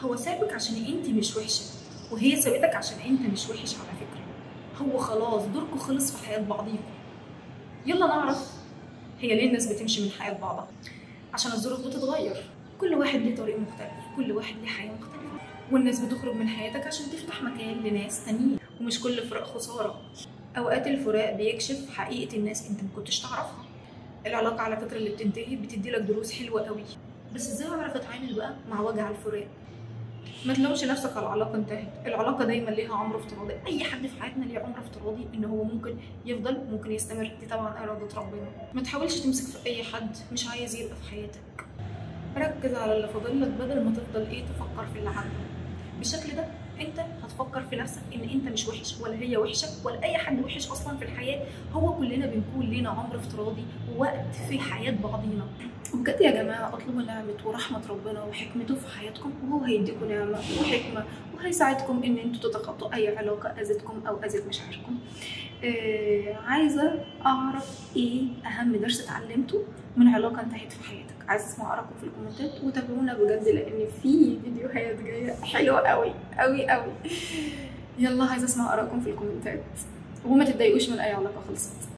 هو سابك عشان انت مش وحشة، وهي سابتك عشان انت مش وحش على فكرة. هو خلاص دوركم خلص في حياة بعضيكم. يلا نعرف هي ليه الناس بتمشي من حياة بعضها. عشان الظروف بتتغير، كل واحد ليه طريق مختلف، كل واحد ليه حياة مختلفة، والناس بتخرج من حياتك عشان تفتح مكان لناس تانيين. ومش كل فراق خسارة، اوقات الفراق بيكشف حقيقة الناس انت ما كنتش تعرفها. العلاقة على فكرة اللي بتنتهي بتدي لك دروس حلوة قوي، بس ازاي اعرف اتعامل بقى مع وجع الفراق؟ ما تلومش نفسك على العلاقة انتهت، العلاقة دايما ليها عمر افتراضي، اي حد في حياتنا ليه عمر افتراضي ان هو ممكن يفضل، ممكن يستمر، دي طبعا اراده ربنا. ما تحاولش تمسك في اي حد مش عايز يبقى في حياتك، ركز على اللي فاضل لك بدل ما تفضل ايه تفكر في اللي عدى. بالشكل ده انت هتفكر في نفسك ان انت مش وحش، ولا هي وحشة، ولا اي حد وحش اصلا في الحياة. هو كلنا بنكون لينا عمر افتراضي ووقت في حياة بعضينا. وبجد يا جماعة اطلبوا نعمه ورحمة ربنا وحكمته في حياتكم، وهو هيديكم نعمه وحكمه وهيساعدكم ان انتوا تتخطوا اي علاقة اذتكم او اذت مشاعركم. عايزه اعرف ايه اهم درس اتعلمته من علاقة انتهت في حياتك. عايزه اسمع ارائكم في الكومنتات، وتابعونا بجد لان في فيديوهات جاية حلوة قوي قوي قوي. يلا عايزه اسمع ارائكم في الكومنتات، وما تتضايقوش من اي علاقة خلصت.